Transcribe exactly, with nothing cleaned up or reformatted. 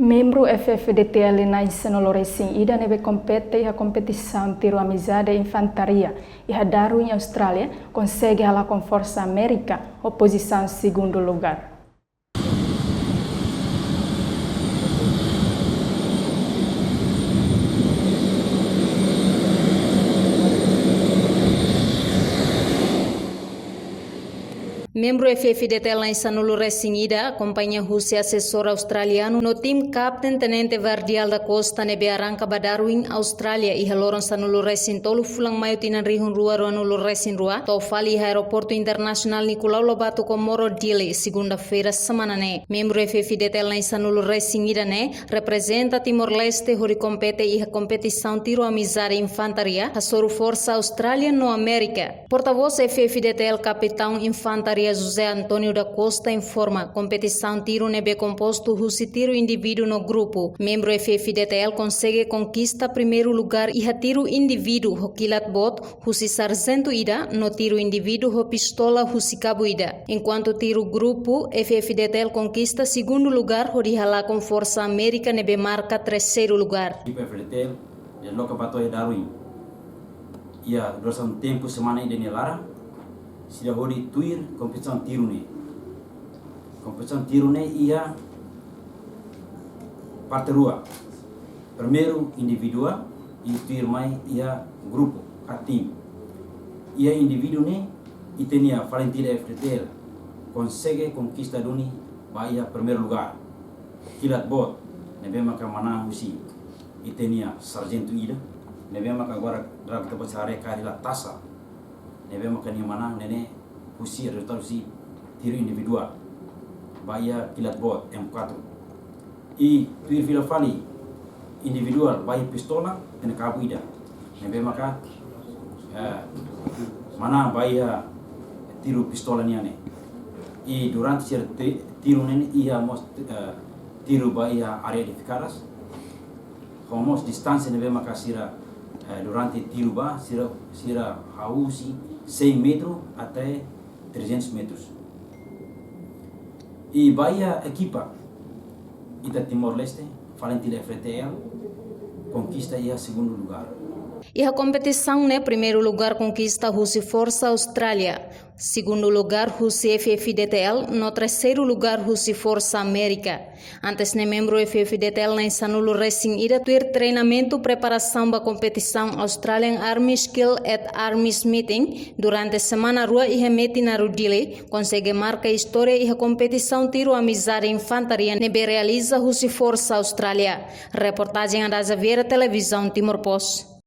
Membru F F D T L na'in sanulu-resin-ida ne'ebé kompete iha kompetisaun tiru amizade infantaria iha Darwin, Austrália, konsege halakon forsa Amérika ho pozisaun segundu lugár. Membru F F D T L na'in sanulu-resin-ida, kompañia husi asesór australianu no tim kapten Tenente Vardial da Costa ne'ebé arranka ba Darwin, Austrália, iha loron sanulu-resin-tolu fulan Maiu tinan rihun rua ruanulu-resin-rua, to'o fali iha Aeroportu Internasionál Nicolau Lobato Comoro, Dili, segunda-feira semana ne'e. Membru F F D T L na'in sanulu-resin-ida ne'e reprezenta Timor-Leste hodi kompete iha kompetisaun tiru amizade infantaria hasoru forsa Austrália no Amérika. Portavós F F D T L, Kapitaun Infantaria José António da Costa, informa kompetisaun tiru ne'ebé kompostu husi tiru indivíduu no grupu. Membru F F D T L konsege konkista primeiru lugár iha tiru indivíduu ho kilat boot husi sarjentu ida no tiru indivíduu ho pistola husi kabu ida. Enkuantu tiru grupu, F F D T L konkista segundu lugár hodi halakon forsa Amérika ne'ebé marka terseiru lugár. Ekipa F F D T L desloka ba to'o Darwin. Iha durasaun tempu semana ida nia laran, sira hodi tuir kompetisaun tiru ne'e. Kompetisaun tiru ne'e iha parte rua. Primeiru individuál, i tuirmai iha grupu, ka tim. Iha indivíduu ne'e, ita-nia Valentino F F D T L konsege konkista duni ba iha primeiru lugár. Kilat boot, ne'ebé maka manán husi ita-nia sarjentu ida, ne'ebé maka agora, agora ita-boot sira haree karik la tasa, ne'ebé maka nia manán ne'e husi rezultadu husi tiru individuál ba iha kilat boot M quatro. I tuir fila fali individuál ba iha pistola, tene kabu ida. Ne'ebé maka, eh, manán ba iha tiru pistola nian ne'e. I durante sira ti-, tiru ne'e iha mós, eh, tiru ba iha área edifikadas. Ho mós distánsia ne'ebé maka sira, eh, durante tiru ba, sira, sira hahú husi cem metros até trezentos metros. I ba iha ekipa ita Timor-Leste, Valentino F F D T L, konkista iha segundu lugár. Iha kompetisaun ne'e primeiru lugár konkista husi forsa Austrália, segundu lugár husi F F D T L, no terseiru lugár husi forsa Amérika. Antes ne'e membru F F D T L na'in sanulu-resin-ida tuir treinamentu preparasaun ba kompetisaun Australian Army Skill at Arms Meeting durante semana rua iha Metinaro, Dili, konsege marka istória iha kompetisaun tiru amizade infantaria ne'ebé realiza husi forsa Austrália. Reportajen Adaza Vieira, Televizaun Timor Post.